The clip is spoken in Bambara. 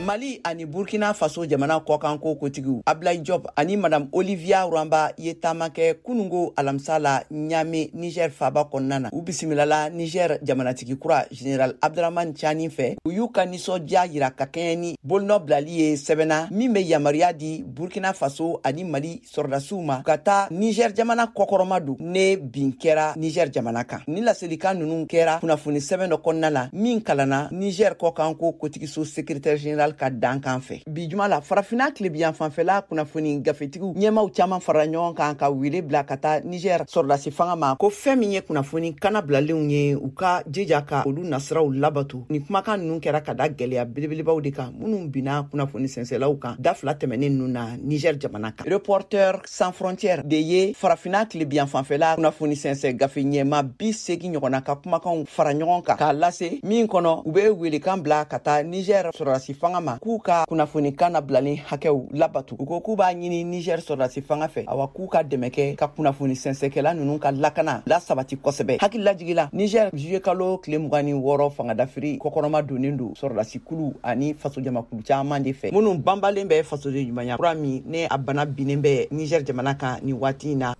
Mali ani Burkina Faso jamana kɔkanko kotigiw Ablaye Diop ani Madame Olivia Rwamba ye taama kɛ kunungo alamisa la Niamey, Niger faaba kɔnɔna na. U bisimilala Niger jamanatigi kura General Abdramane Tiani fɛ. U y'u ka nisɔndiya yira ka kɛɲɛ ni bolonɔ bilali ye sɛbɛnna min bɛ yamaruya di Burkina Faso ani Mali sɔrɔdasiw ma ka taa Niger jamana kɔkɔrɔma don ne bin kɛra Niger jamana kan. Ni laselikan ninnu kɛra kunnafoni sɛbɛn dɔ kɔnɔna la min kalanna Niger kɔkanko kotigiso secrétaire général ka dankan fɛ. Bi juma la, Farafinna tilebiyan fanfɛla kunnafoni gafetigiw ɲɛmaw caman farala ɲɔgɔn kan ka wele bila ka taa Niger sɔrɔdasi fanga ma ko fɛn min ye kunnafoni kana bilalenw ye, u ka jija ka olu nasiraw labato. Ni kumakan ninnu kɛra ka da gwɛlɛya belebelebaw de kan minnu binna kunnafoni sɛnsɛlaw kan da 2 tɛmɛnen ninnu na Niger jamana kan. Reporter Sans Frontières de ye Farafinna tilebiyan fanfɛla kunnafoni sɛnsɛn gafe ɲɛma 80 ɲɔgɔnna ka kumakanw fara ɲɔgɔn kan k'a lase, min kɔnɔ u bɛ welekan bila ka taa Niger sɔrɔdasi fanga ma k'u ka kunnafoni kan nabilalen hakɛw labatu. U ko k'u b'a ɲini Niger sɔrɔdasi fanga fɛ, awa, k'u ka dɛmɛ kɛ ka kunnafoni sɛnsɛnkɛla ninnu ka lakana lasabati kosɛbɛ. Hakililajigi la, Niger juillet kalo tile 26 fangadafiri kɔkɔrɔma donnen don sɔrɔdasi kulu ani fasojamakulu caman de fɛ minnu banbalen bɛ fasoden ɲumanya kura min ne a bana binnen bɛ Niger jamana kan nin waati in na.